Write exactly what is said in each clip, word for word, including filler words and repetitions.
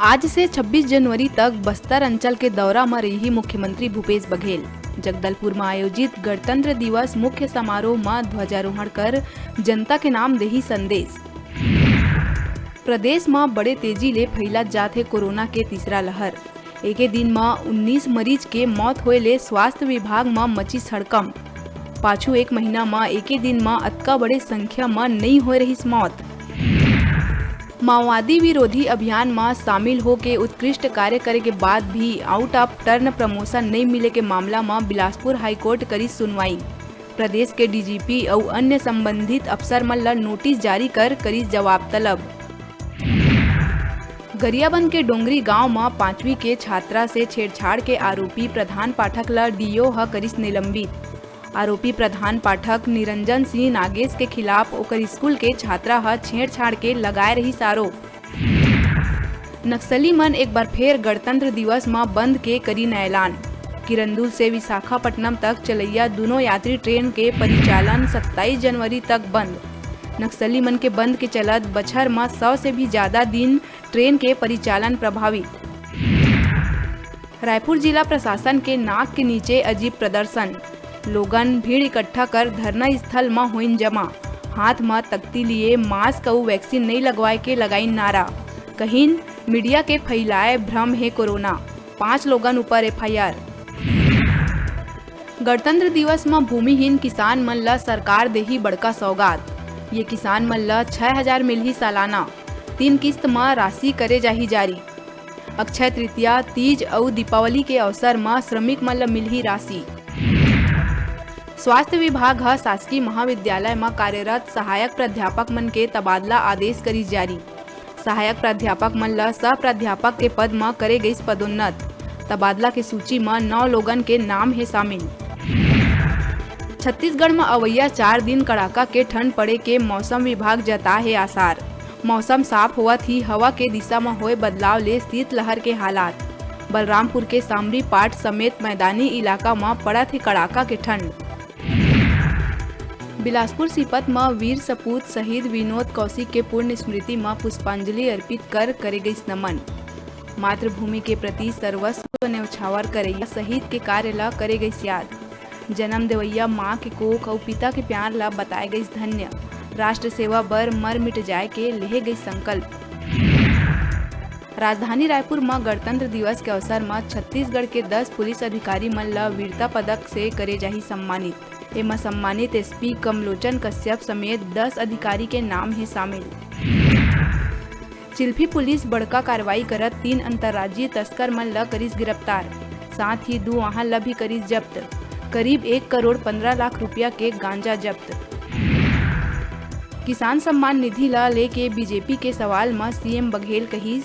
आज से छब्बीस जनवरी तक बस्तर अंचल के दौरा म रइही मुख्यमंत्री भूपेश बघेल। जगदलपुर म आयोजित गणतंत्र दिवस मुख्य समारोह म ध्वजारोहण कर जनता के नाम देही संदेश। प्रदेश म बड़े तेजी ले फैलत जात हे कोरोना के तीसरा लहर। एके दिन म उन्नीस मरीज के मौत होए ले स्वास्थ्य विभाग म मचिस हड़कंप। पाछू एक महीना म एके दिन म अतका बड़े संख्या म नइ होए रहिस मौत। माओवादी विरोधी अभियान म शामिल होके उत्कृष्ट कार्य करे के बाद भी out of turn promotion नइ मिले के मामला म बिलासपुर हाईकोर्ट करिस सुनवाई। प्रदेश के डीजीपी अउ अन्य संबंधित अफसर मन ल नोटिस जारी कर करिस जवाब तलब। गरियाबंद के डोंगरी गांव म पांचवी के छात्रा से छेड़छाड़ के आरोपी प्रधान पाठक ल डीओ ह करिस निलंबित। आरोपी प्रधान पाठक निरंजन सिंह नागेश के खिलाफ ओकर स्कूल के छात्रा ह छेड़छाड़ के लगाए रहिस आरोप। नक्सली मन एक बार फेर गणतंत्र दिवस म बंद के करिन ऐलान। किरंदुल से विशाखापट्टनम तक चलैया दूनों यात्री ट्रेन के परिचालन सत्ताईस जनवरी तक बंद। नक्सली मन के बंद के चलत बछर म सौ से भी ज्यादा दिन ट्रेन के परिचालन प्रभावित। रायपुर जिला प्रशासन के नाक के नीचे अजीब प्रदर्शन। लोगन भीड़ इकट्ठा कर धरना स्थल म होइन जमा। हाथ म तख्ती लिए मास्क अउ वैक्सीन नइ लगवाए के लगाइन नारा। कहिन, मीडिया के फैलाए भ्रम हे कोरोना। पांच लोगन ऊपर एफआईआर। गणतंत्र दिवस म भूमिहीन किसान मन ल सरकार देही बड़का सौगात। ये किसान मन ल छह हजार मिलही सालाना। तीन किस्त म राशि करे जाही जारी। अक्षय तृतीया, तीज अउ दीपावली के अवसर म श्रमिक मन ल मिलही राशि। स्वास्थ्य विभाग ह शासकीय महाविद्यालय म कार्यरत सहायक प्राध्यापक मन के तबादला आदेश करिस जारी। सहायक प्राध्यापक मन ल सह प्राध्यापक के पद म करे गइस पदोन्नत। तबादला के सूची म नौ लोगन के नाम हे शामिल। छत्तीसगढ़ म अवइया चार दिन कड़ाका के ठंड पड़े के मौसम विभाग जता हे आसार। मौसम साफ होवत ही हवा के दिशा म होए बदलाव ले शीतलहर के हालात। बलरामपुर के सामरी पाट समेत मैदानी इलाका म पड़त हे कड़ाका के ठंड। बिलासपुर सीपत म वीर सपूत शहीद विनोद कौशिक के पुण्य स्मृति म पुष्पांजलि अर्पित कर करे गइस नमन। मातृभूमि के प्रति सर्वस्व न्यौछावर करइया शहीद के कार्य ल करे गइस याद। जनम देवइया मां के कोख अउ पिता के प्यार ल बताए गइस धन्य। राष्ट्र सेवा बर मर मिट जाए के लेहे गइस संकल्प। राजधानी रायपुर म गणतंत्र दिवस के अवसर म छत्तीसगढ़ के दस पुलिस अधिकारी मन ल वीरता पदक से करे जाही सम्मानित। एमा सम्मानित एसपी कमलोचन कश्यप समेत दस अधिकारी के नाम हे शामिल। चिल्फी पुलिस बड़का कार्रवाई करत तीन अंतर्राज्यीय तस्कर मन ल करिस गिरफ्तार, साथ ही दू वाहन ल भी करिस जब्त। करीब एक करोड़ पन्द्रह लाख रुपया के गांजा जब्त। किसान सम्मान निधि ल लेके बीजेपी के सवाल म सीएम बघेल कहिस,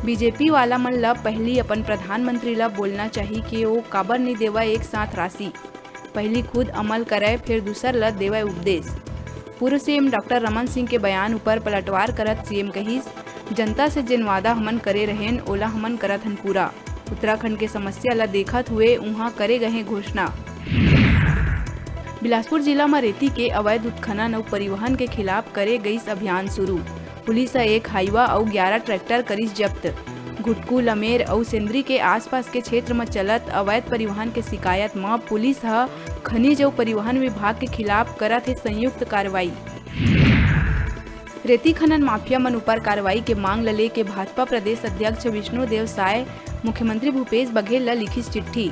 बीजेपी वाला मन ल पहिली अपन प्रधानमंत्री ल बोलना चाही कि ओ काबर नइ देवय एक साथ राशि। पहिली खुद अमल करय, फेर दूसर ल देवय उपदेश। पूर्व सीएम डॉक्टर रमन सिंह के बयान ऊपर पलटवार करत सीएम कहिस, जनता से जेन वादा हमन करे रहेन, ओला हमन करत हन पूरा। उत्तराखंड के समस्या ल देखत हुए उहां करे गए घोषणा। बिलासपुर जिला म रेती के अवैध उत्खनन अउ परिवहन के खिलाफ करे गइस अभियान शुरू। पुलिस ह एक हाईवा अउ ग्यारह ट्रैक्टर करिस जब्त। घुटकू, लमेर अउ सेंदरी के आसपास के क्षेत्र म चलत अवैध परिवहन के शिकायत म पुलिस ह खनिज अउ परिवहन विभाग के खिलाफ करत हे संयुक्त कार्रवाई। रेती खनन माफिया मन ऊपर कार्रवाई के मांग ल लेके भाजपा प्रदेश अध्यक्ष विष्णुदेव साय मुख्यमंत्री भूपेश बघेल ल लिखिस चिट्ठी।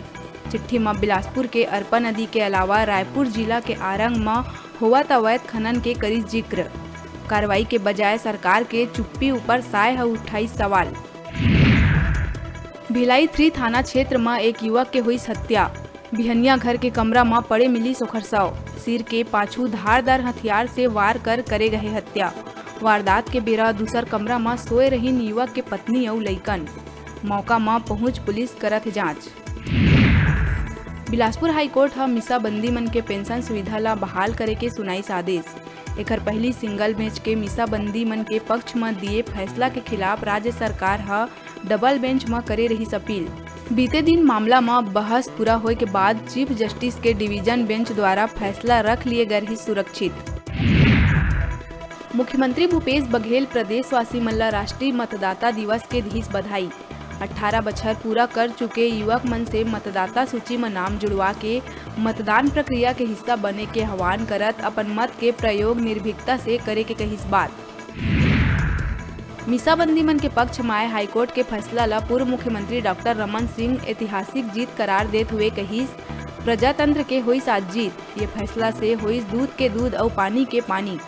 चिट्ठी म बिलासपुर के अरपा नदी के अलावा रायपुर जिला के आरंग म होवत अवैध खनन के करिस जिक्र। कार्रवाई के बजाय सरकार के चुप्पी ऊपर साय ह उठाइस सवाल। भिलाई थ्री थाना क्षेत्र म एक युवक के होइस हत्या। बिहनिया घर के कमरा म पड़े मिलिस ओखर शव। सिर के पाछू धारदार हथियार से वार कर करे गए हत्या। वारदात के बेरा दूसर कमरा म सोए रहिन युवक के पत्नी अउ लइकन। मौका म पहुंच पुलिस करत हे जांच। बिलासपुर हाईकोर्ट ह मिसाबंदी मन के पेंशन सुविधा ल बहाल करे के सुनाइस आदेश। एखर पहिली सिंगल बेंच के मिसाबंदी मन के पक्ष म दिए फैसला के खिलाफ राज्य सरकार ह डबल बेंच म करे रहिस अपील। बीते दिन मामला म बहस पूरा होय के बाद चीफ जस्टिस के डिवीजन बेंच द्वारा फैसला रख लिए गए रहिस सुरक्षित। मुख्यमंत्री भूपेश बघेल प्रदेशवासी मन ल राष्ट्रीय मतदाता दिवस के दिस बधाई। अठारह बछर पूरा कर चुके युवक मन से मतदाता सूची म नाम जुड़वा के मतदान प्रक्रिया के हिस्सा बने के आह्वान करत अपन मत के प्रयोग निर्भीकता से करे के कहिस बात। मीसाबंदी मन के पक्ष म आए हाईकोर्ट के फैसला ल पूर्व मुख्यमंत्री डॉक्टर रमन सिंह ऐतिहासिक जीत करार देत हुए कहिस, प्रजातंत्र के होइस आज जीत, ये फैसला से होइस दूध के दूध अउ पानी के पानी।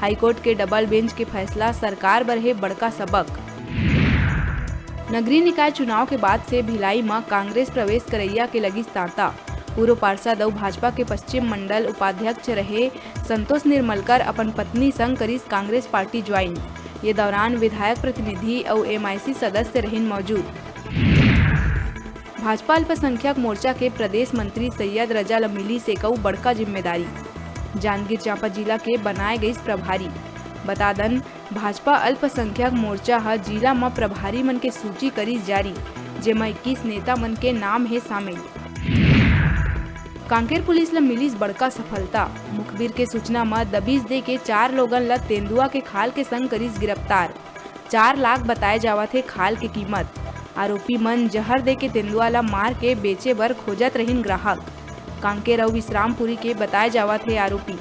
हाईकोर्ट के डबल बेंच के फैसला सरकार बर हे बड़का सबक। नगरीय निकाय चुनाव के बाद से भिलाई म कांग्रेस प्रवेश करैया के लगिस तांता। पूर्व पार्षद अउ भाजपा के पश्चिम मंडल उपाध्यक्ष रहे संतोष निर्मलकर अपन पत्नी संग करिस कांग्रेस पार्टी ज्वाइन। ये दौरान विधायक प्रतिनिधि अउ एमआईसी सदस्य रहिन मौजूद। भाजपा अल्पसंख्यक मोर्चा के प्रदेश मंत्री सैयद रजा ल मिलिस एकऊ बड़का जिम्मेदारी। जांजगीर चांपा जिला के बनाए गइस प्रभारी। बता दन, भाजपा अल्पसंख्यक मोर्चा ह जिला म प्रभारी मन के सूची करिस जारी, जेमा इक्कीस नेता मन के नाम हे शामिल। कांकेर पुलिस ल मिलिस बड़का सफलता। मुखबिर के सूचना म दबिश दे के चार लोगन ल तेंदुआ के खाल के संग करिस गिरफ्तार। चार लाख बताए जावत हे खाल के कीमत। आरोपी मन जहर दे के तेंदुआ ल मार के बेचे बर खोजत रहिन ग्राहक। कांकेर अउ विश्रामपुरी के बताए जावत हे आरोपी।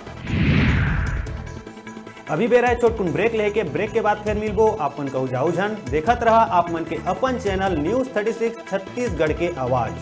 अभी बेरा हे छोटकुन ब्रेक लेके, ब्रेक के बाद फेर मिलबो। आप मन कहू जाऊ झन, देखत रहा आप मन के अपन channel news thirty six Chhattisgarh के आवाज।